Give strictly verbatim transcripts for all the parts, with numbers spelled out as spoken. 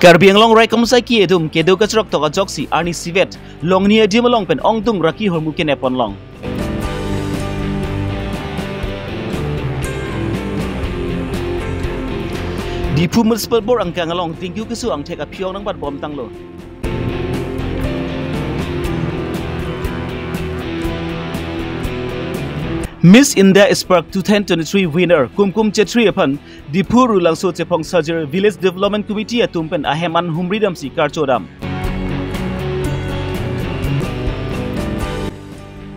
Karbi Anglong raikom saiki atum kedo kachrok tok ajoksi arni isivet Longni adim along pen ongdung raki hormu kenep ponlong. Diphu Municipal Board angkang along dengue keso angthek aphi-ong nangbat bom tanglo. Miss India Spark two thousand twenty-three winner Kumkum Chetri aphan Diphu Rulangso Chephong Sajir Village Development Committee atum pen ahem an humri damsi karcho dam.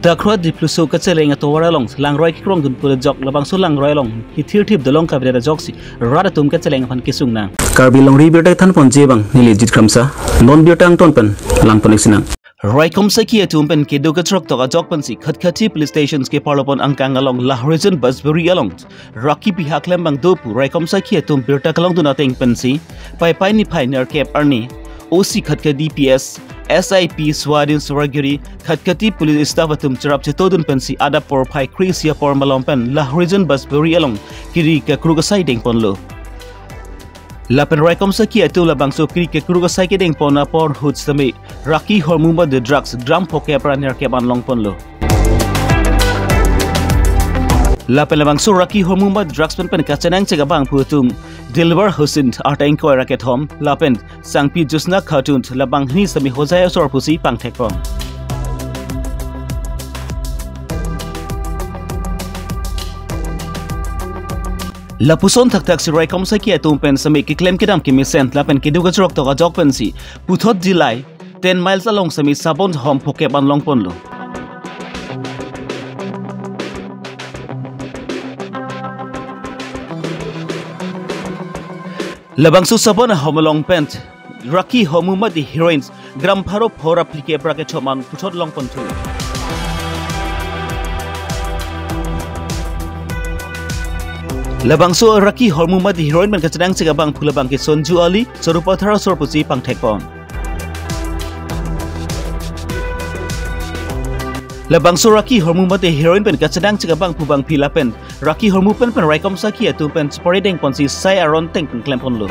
Takhro Dipluso kacheleng atovar along langroi kekrongdun pule jok labangso langroi along kithirthip dolong kavedet ajoksi rat atum kacheleng aphan kesung nang. Karbi Longri birta thanponji abang neli Jit Kramsa, non birta angton pen langpon-ik sinang. Raikom saiki atum pen kedo kachrok tok ajok pensi Khatkhati Police Stations keparlopon angkang along Lahorijan Basbari along raki pihak klembang do pu raikom saiki atum birta kelongdun ateng pensi Paipai niphai nerkep arni O C Khatkhati P S, S I P Swadin Swargiri, Khatkhati Police Staff atum cherap chetodun pensi adap porphai kre-isi apor malom pen Lahorijan Basbari along kiri kekruk asai dengponlo. Lapen raikom saiki atum labangso kiri kekruk asai kedengpon apor ahut sitame raki hormu mate drugs gram phokep ra nerkep an longponlo. Lapen labangso raki hormu mate drugs pen pen kachenangchek abangphu atum Dilbar Hussain arta ingkoi ra kethom lapen Sangpi Josna Khatun labang hini sitame Hojai asor pusi pangthekpon. Lapuson thakthak si raikom saiki atum pen sitame keklem kedam kemesen lapen kedo kachrok tok ajok pensi puthot jilai ten miles along sitame sabon hom phokep an longponlo. Labangso sabon ahom along pen raki hormu mate heroin gram pharo phora phlikep ra kethom an puthot longponthu. Labangso raki hormu mate heroin pen kachenangchek abangphu labang ke Sonju Ali, Sarupathar asor pusi pangthekpon. Labangso raki hormu mate heroin pen kachenangchek abangphu bangpi lapen raki hormu pen pen raikom saiki atum pen chepari dengponsi sai aron teng pen klemponlo.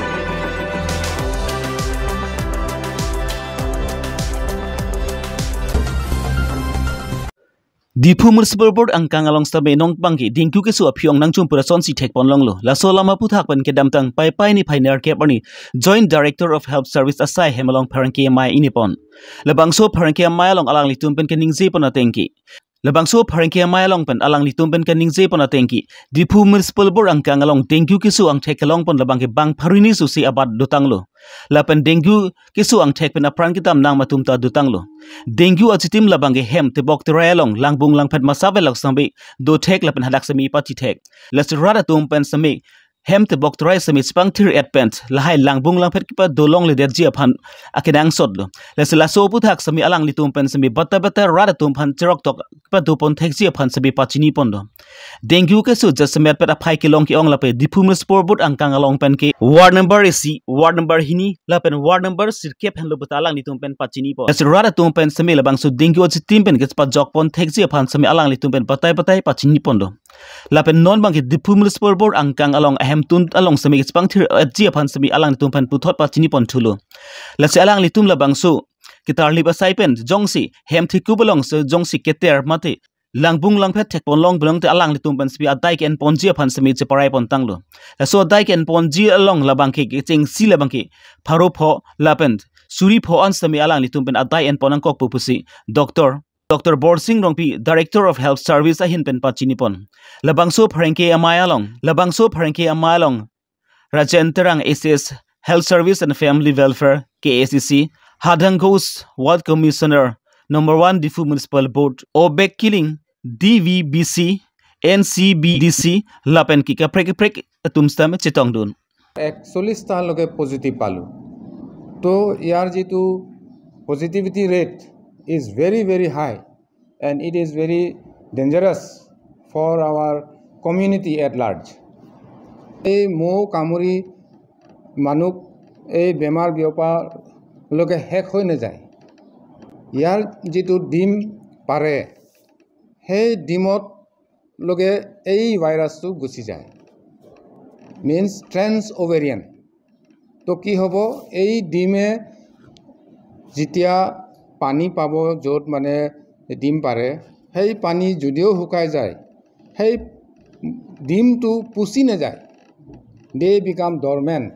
Diphu Municipal Board angkang along sitame non abangke dengue keso aphi-ong nangchum pu ra asonsi thekpon longlo. Laso alam aphuthak pen kedamtang Paipai niphai nerkep arni Joint Director of Health Service asai hem along pherangke amei inipon. Labangso pherangke amei along alanglitum pen keningjepon atengke. Labangso pherangke amei along pen alanglitum pen keningjepon atengke, Diphu Municipal Board angkang along dengue keso angthek kelongpon labangke bang pharo hini susi abat dotanglo. Lapen dengue keso angthek pen apran kedam nang atum ta dotanglo. Dengue achitim labangke hem tebok terai along langbung langphet masa velok sitame dothek lapen hadak sitame pachithek. Lasi rat atum pen sitame hem tebok terai sitame chepangthir-et pen lahai langbung langphet kepadolongledetji aphan akenangsotlo. Lasi laso aphuthak sitame alanglitum pen sitame batai batai rat atum aphan cherok tok kepadopon thekji aphan sitame pachiniponlo. Dengue keso jasemet pen aphai kelong ke-ong lapen Diphu Municipal Board angkang along pen ke ward number isi, ward number hini lapen ward number sirkep henlo puta alanglitum pen pachinipon. Lasi rat atum pen sitame labangso dengue achitim pen kepajokpon thekji aphan sitame alanglitum pen batai batai pachiniponlo. Lapen non abangke Diphu Municipal Board angkang along ahemtun along sitame chepangthir-etji aphan sitame alanglitum pen puthot pachiniponthulo. Lasi alanglitum labangso ketarlip asai pen jongsi hem thekup along si jongsi keter mate langbung langphet thekpon long belong te alanglitum pen sitame adai ke-enponji aphan sitame cheparai pontanglo. Laso adai ke-enponji along labangke kechengsi labangke pharo pho lapen suri pho an sitame alanglitum pen adai enpon nangkokpo pusi Doctor Doctor Borsing Rongpi, Director of Health Service ahin pen pachinipon. Labangso pherangke amei along, labangso pherangke amei along Rajen Terang, A C S, Health Service and Family Welfare, K A C C, Hadang Ghosh, Ward Commissioner number one, Diphu Municipal Board, Obek Killing, D V B C, N C B D C, lapen ke kaprek kaprek atum sitame chetongdun. একচল্লিশটা লোকে পজিটিভ পালোঁ। তো ইয়াৰ যিটো positivity rate is very, very high and it is very dangerous for our community at large। এই মৌ কামুৰি মানুহ এই বেমাৰ বিয়পালৈকে শেষ হৈ নাযায়। ইয়াৰ যিটো ডিম পাৰে, সেই ডিমত লগে এই ভাইৰাছটো গুচি যায়। Means trans ovarian. তো কি হ'ব? এই ডিমে যেতিয়া পানী পাব, য'ত মানে ডিম পাৰে, সেই পানী যদিও শুকাই যায়, সেই ডিমটো পচি নাযায়, they become dormant.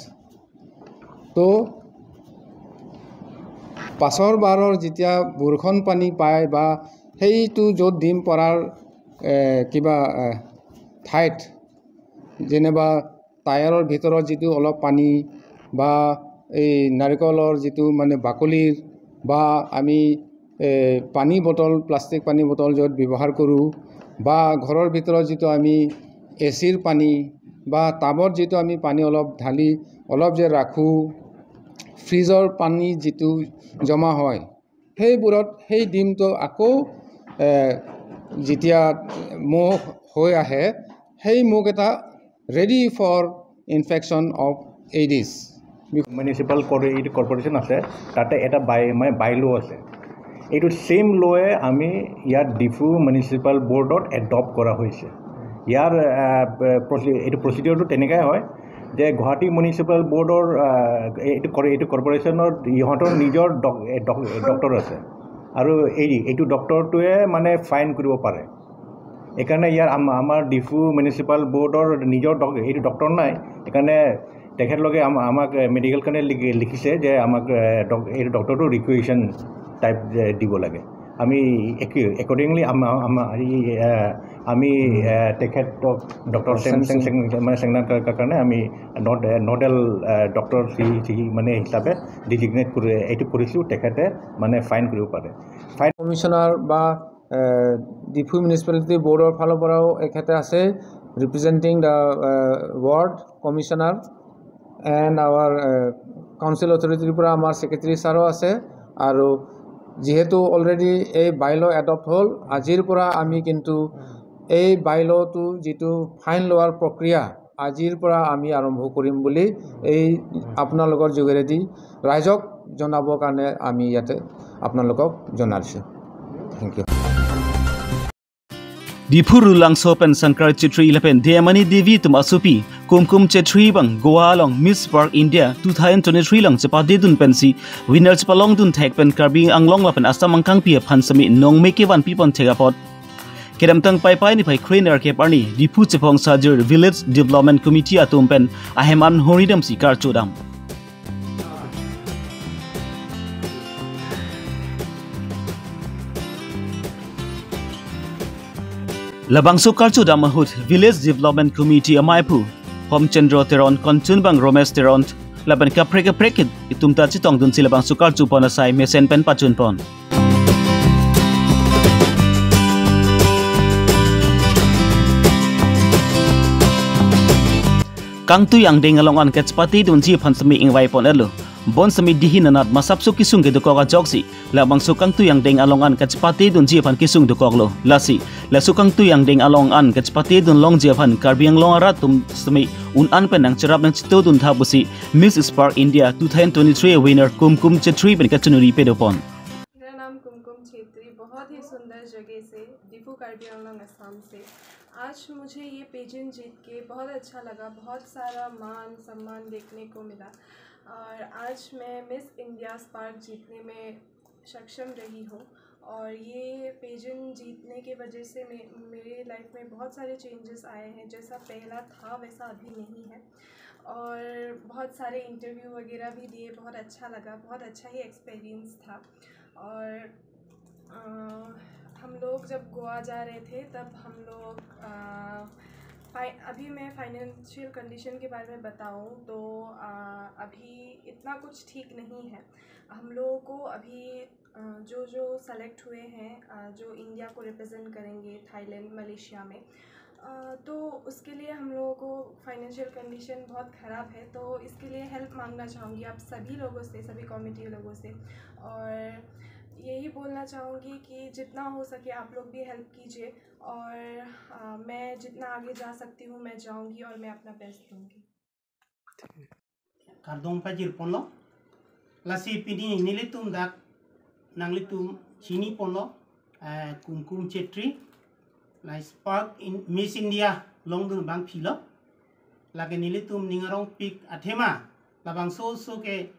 তো পাছৰ বাৰৰ যেতিয়া বৰষুণ পানী পায় বা সেইটো য'ত ডিম পৰাৰ এ, কিবা এ, ঠাইত, যেনিবা টায়াৰৰ ভিতৰত যিটো অলপ পানী বা এই নাৰিকলৰ যিটো মানে বাকলিৰ বা আমি এ, পানী বটল, প্লাষ্টিক পানী বটল য'ত ব্যৱহাৰ কৰোঁ বা ঘৰৰ ভিতৰত যিটো আমি এ চিৰ পানী বা টাবত যিটো আমি পানী অলপ ঢালি অলপ যে ৰাখোঁ, ফ্ৰিজৰ পানী যিটো জমা হয়, সেইবোৰত সেই ডিমটো আকৌ এ, যেতিয়া মুখ হৈ আহে, সেই মুখ এটা ready for infection of Aedes. Municipal corporation আছে, তাতে এটা বাই মানে বাই ল' আছে। এইটো ছেম ল'য়ে আমি ইয়াত ডিফু মিউনিচিপাল বৰ্ডত এডপ্ট কৰা হৈছে। ইয়াৰ আহ, প্ৰচি- এইটো প্ৰচিডিঅ'ৰটো তেনেকাই হয় যে গুৱাহাটী মিউনিচিপাল বৰ্ডৰ আহ, এইটো কৰে এইটো কৰ্পৰেশ্যনৰ ইহঁতৰ নিজৰ ডক- এ, ডক- ডক্টৰ আছে আৰু এই এইটো ডক্টৰটোৱে মানে ফাইন কৰিব পাৰে। এইকাৰণে ইয়াৰ আম- আমাৰ ডিফু মিউনিচিপাল বৰ্ডৰ নিজৰ ডক- এইটো ডক্টৰ নাই। সেইকাৰণে তেখেতলোকে আম- আমাক মেডিকেল কাৰণে লিখি- লিখিছে যে আমাক এ, ডক- এইটো ডক্টৰটো ৰিকুৱেশ্যন টাইপ দিব লাগে। আমি একৰ্ডিংলি আমি তেখেতক ডক্টৰ চেং চেং চেং মানে চেংনাৰ কা- কাৰণে আমি নড- নডেল ডক্টৰ চি চি মানে হিচাপে ডিজিগনেট কৰি এইটো কৰিছোঁ। তেখেতে মানে ফাইন কৰিব পাৰে। ফাইন কমিশ্যনাৰ বা ডিফু মিউনিচিপেলিটি বৰ্ডৰ ফালৰ পৰাও এখেতে আছে, representing the ward commissioner and our council অথৰিটিৰ পৰা আমাৰ ছেক্ৰেটাৰী ছাৰো আছে। আৰু যিহেতু অলৰেডি এই বাই ল' এডপ্ট হ'ল, আজিৰ পৰা আমি কিন্তু এই বাই ল'টো যিটো ফাইন লোৱাৰ প্ৰক্ৰিয়া, আজিৰ পৰা আমি আৰম্ভ কৰিম বুলি এই আপোনালোকৰ যোগেৰেদি ৰাইজক জনাবৰ কাৰণে আমি ইয়াতে আপোনালোকক জনাইছোঁ। Thank you. Diphu Rulangso pen Shankar Chetri lapen Dayamani Devi atum asopi Kumkum Chetri abang Goa along Miss Park India two thousand twenty-three along chepatedun pensi winner chepalongdun thek pen Karbi Anglong lapen Assam angkangpi aphan semi nongme kevanpi pon thek apot kedamtang Paipai niphai kre-nerkep arni Diphu chephong sajir Village Development Committee atum pen ahem an hori damsi karcho dam. Labangso karcho dam ahut Village Development Committee amaiphu Hom Chandra Teron, Kanchanbang Romesh Teron lapen kaprek kaprek atum ta chetongdunsi labangso karcho pon asai mesen pen pachun pon. Kangtui angdeng along an kachepatedunji aphan semi ingvai pon-etlo. Bonsemi dihin anat masapso kesung kedokok ajoksi labangso kangtui angdeng along an kachepatedunji aphan kesung dokoklo. Lasi laso kangtui angdeng along an kachepatedun longji aphan Karbi Anglong arat atum semi un an pen nangcherap nangchetodun tha pusi Miss Spark India two thousand twenty-three winner Kumkum Chetri pen kachinuri pedo pon. मेरा नाम कुमकुम छेत्री, बहुत ही सुंदर जगह से, दीफू कार्बी आंगलोंग, असम से। आज मुझे ये पेजेंट जीत के बहुत अच्छा लगा, बहुत सारा मान सम्मान देखने को मिला और आज मैं मिस इंडिया स्पार्क जीतने में सक्षम रही हूँ। और ये पेजेंट जीतने की वजह से मे मेरे लाइफ में बहुत सारे चेंजेस आए हैं। जैसा पहला था वैसा अभी नहीं है और बहुत सारे इंटरव्यू वगैरह भी दिए, बहुत अच्छा लगा, बहुत अच्छा ही एक्सपीरियंस था। और अ, हम लोग जब गोवा जा रहे थे तब हम लोग अ, फाइ- अभी मैं फाइनेंशियल कंडीशन के बारे में बताऊं तो अ, अभी इतना कुछ ठीक नहीं है। हम लोगों को अभी अ, जो जो सेलेक्ट हुए हैं अ, जो इंडिया को रिप्रेजेंट करेंगे थाईलैंड, मलेशिया में, अ, तो उसके लिए हम लोगों को फाइनेंशियल कंडीशन बहुत ख़राब है, तो इसके लिए हेल्प मांगना चाहूँगी आप सभी लोगों से, सभी कमेटी लोगों से। और यही बोलना चाहूँगी कि जितना हो सके आप लोग भी हेल्प कीजिए और अ, मैं जितना आगे जा सकती हूँ मैं जाऊँगी और मैं अपना बेस्ट दूँगी। Kardom pajir ponlo. Lasi pini nelitum dak nanglitum chini ponlo, eh, Kumkum Chetri, la Spark in Miss India longdun abangphi lo. Lake nelitum ning arongpik athema Labangso oso ke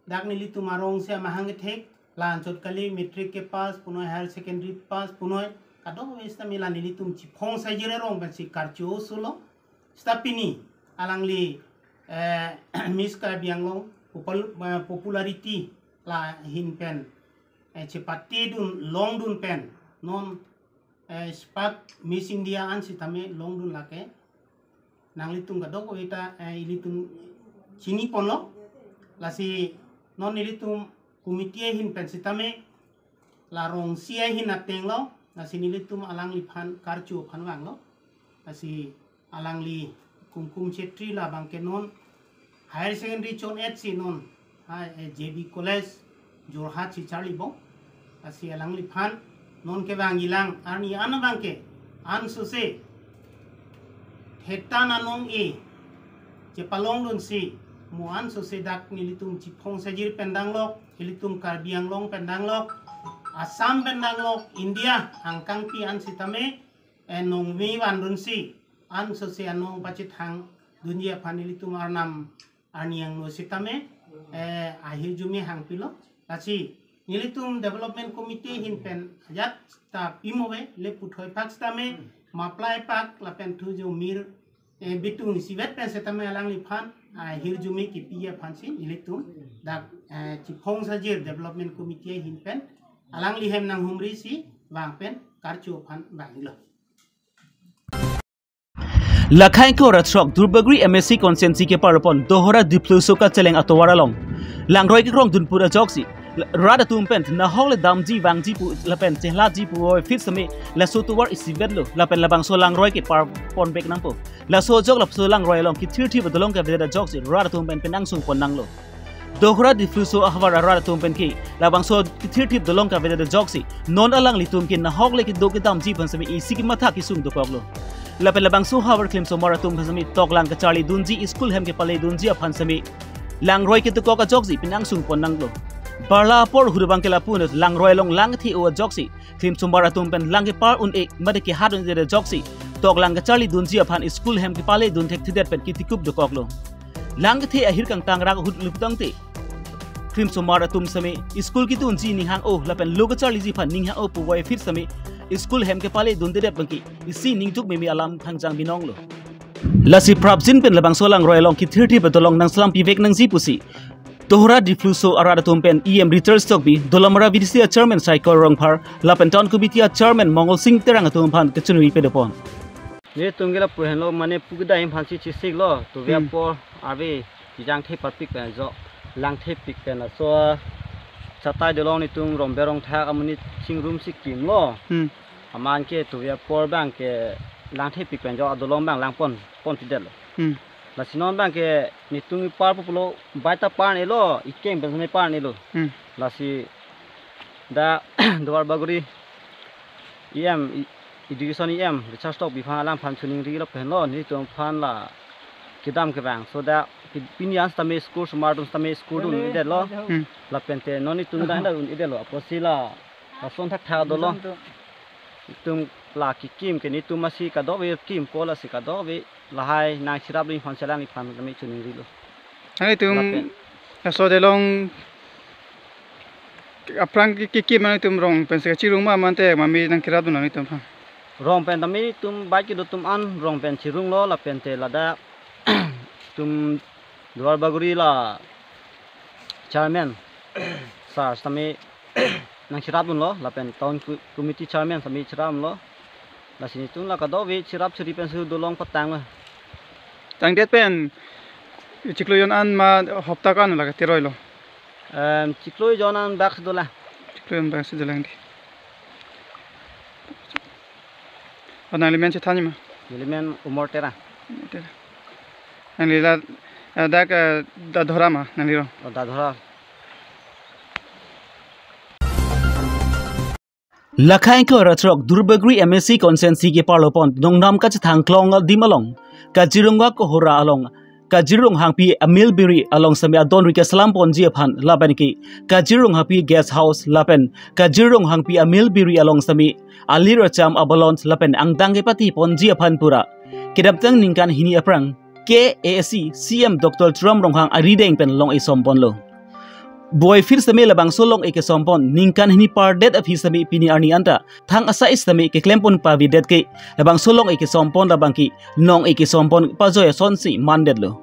dak nelitum arong si amahang kethek, la anchot kali, matric ke pass punoi, higher secondary pass punoi, kadokave sitame la nelitum chiphong sajir arong pensi karcho oso lo. Seta pini alangli, eh, Miss Karbi Anglong popul-, eh, popularity lahin pen, eh, chepatedun longdun pen non, eh, spark Miss India an sitame longdun lake nanglitum kadokave ta, eh, ilitum chini ponlo. Lasi non nelitum committee ahin pen sitame la rong si ahin ateng lo, lasi nelitum alangliphan karcho aphan vanglo. Lasi alangli Kumkum Chetri labang ke non higher secondary chon-et si non, ha, eh, J B College, Jorhat si charlibom. Lasi alangliphan non kevangjilang arni an abang ke ansose thetan anong-e chepalongdunsi mo ansose dak nelitum chiphong sajir pen danglok, ilitum Karbi Anglong pen danglok, Assam pen danglok, India angkangpi an sitame, eh, nongve vandunsi ansose anong pachethangdunji aphan nelitum arnam arni angno sitame, eh, ahirjume hangpilo. Lasi nelitum development committee ahin pen ajat ta pimo ave, le puthoi pak sitame, maplai pak lapen thujo mir, eh, bitung isivet pen sitame alangliphan ahirjume kipi aphansi nelitum dak, eh, chiphong sajir development committee ahin pen alangli hem nanghumri si vang pen karcho aphan vanglo. Lakhai ko ratrok Duarbagori M A C constituency kepar pon Dohora Dipluso kacheleng atovar along langroi kekrongdun pura ajoksi rat atum pen nahok le damji vangji pu lapen chehlaji pu oi fit sitame laso tovar isivet lo lapen labangso langroi kepar ponvek nangpo. Laso ajok laso langroi along kethirthip adolong kavedet ajoksi rat atum pen penangsung pon nanglo. Dohora Dipluso ahavar arat atum pen ke labangso kethirthip adolong kavedet ajoksi non alanglitum ke nahok le kedo kedamji aphan sitame isi kematha kesung dokoklo. Lapen labangso havar klimsomar atum aphan sitame toklang kacharlidunji, school hem kepaledunji aphan sitame langroi kedokok ajoksi penangsung pon nanglo. Barla apor ahut abang ke lapu-anut langroi along lang kethe-o ajoksi klimsomar atum pen lang kepar un-e mate kehat un-edet ajoksi toklang kacharlidunji aphan school hem kepaledun thekthedet pen ketikup dokoklo. Lang kethe ahir kangtang rak ahut luptangte klimsomar atum sitame school kedunji ninghang-o lapen lo kacharliji aphan ninghang-o pu oi fit sitame school hem kepaledundedet abang ke isi ningduk meme alam thangjang binonglo. Lasi prapjin pen labangso langroi along kethirthip adolong nangselam pivek nangji pusi Dohora Dipluso arat atum pen E M Richard Tokbi, Dolamara V D C a Chairman Saikor Rongphar lapen Town Committee a Chairman Mongol Sing Terang atum aphan kachiningri padopon. Netum ke lapu henlo mane pu kedai aphansi chesiklo, tovar Hmm. apor ave, kejang the patpik pen jo, lang thepik pen laso chatai adolong netum rombe rongthak amonit chingrum si kimlo. Hmm. Aman ke tovar apor abang ke lang thepik pen jo adolong abang lang pon, ponpidetlo. Hmm. Lasi non abang ke netum ipar pulo, baita par nelo, ikeng pen sitame par nelo. Hmm. Lasi dak Duarbagori E M, e-, Education E M, Richard Tokbi aphan alangphan chiningrilo pen lo, netum aphan la kedam kevang. So dak pi-, pini an sitame school somar atum sitame school dun-edetlo. Hmm. Lapente non netum dak dak un-edetlo. Apotsi la lason thakthak dolo. Netum la kekim ke netum masi kadokave kimpo lasi kadokave lahai nangcherapdun aphansi alangliphan kami chiningrilo. Nanglitum Lapen. laso adolong aphrang ke, kekim nanglitum rong pensi kachirung ma mate mami nangcherapdun nanglitum aphan? Rong pen tame netum bike kedo atum an rong pen chirunglo lapente ladak netum Duarbagori la chairman sir sitame nangcherapdunlo lapen town co-, committee chairman sitame cherapdunlo. Lasi netum la kadokave cherap cheri pensi dolong patanglo. Tangdet pen chiklo jon an ma hopta kan la kateroilo? Em, chiklo jon an bak dolang. Chiklo jon bak si dolang di. O nangli men chethanji ma? Neli men Umor Terang. Umor Terang. Nangli la, eh, dak, eh, Dadhora ma, nangli rong? O Dadhora. Lakhai ko ratrok Duarbagori M A C constituency kepar lo pon nongnam kachethang klong adim along Kaziranga Kohora along Kazir Ronghangpi a-meal biri along sitame adon ri keselam ponji aphan lapen ke Kazir Ronghangpi guest house lapen Kazir Ronghangpi a-meal biri along sitame alir acham, a-balloons lapen angdeng kepati ponji aphan pura kedamtang ningkan hini aphrang K A A C C M Doctor Tuliram Ronghang arideng pen long-e somponlo. Buai phir sitame labangso long-e kesompon ningkan hini pardet aphi sitame pini arni anta thang asai sitame keklempon pavidet ke labangso long-e kesompon labang ke long-e kesompon pajoi asonsi mandetlo.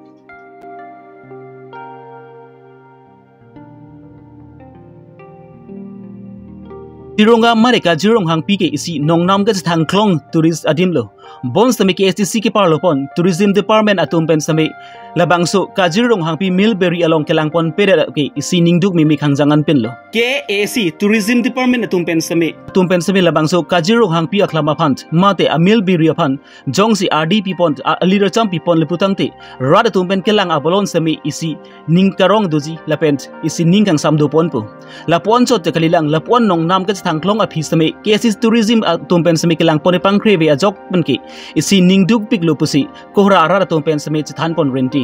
Kaziranga mare Kazirong Hangpi ke isi nongnam kachethangklong tourist adimlo. Bonsitame K A A C C keparlopon Tourism Department atum pen sitame labangso Kazirong Hangpi Mulberry along kelangponpedet ke isi ningduk mimi khangjangan pinlo. K A A C Tourism Department atum pen sitame atum pen sitame labangso Kazirong Hangpi aklam aphan mate a-mulberry aphan jongsi ardi pipon a-, alir acham pipon le putangte rat atum pen kelang abolon sitame isi ning karong doji lapen isi ning kangsam doponpo. Lapu-an chot te kalilang, lapu-an nongnam kachethangklong aphi sitame K A A C Tourism atum pen sitame kelangpon pangkreve ajok pen ke isi ningdukpiklo pusi kohora arat atum pen sitame chethanpon renti.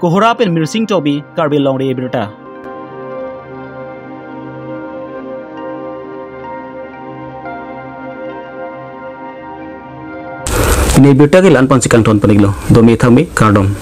Kohora pen Mirsing Tokbi, Karbi Longri Abirta. Pini abirta ke la-an pen si kangtonpon-iklo. Dome thangme, kardom.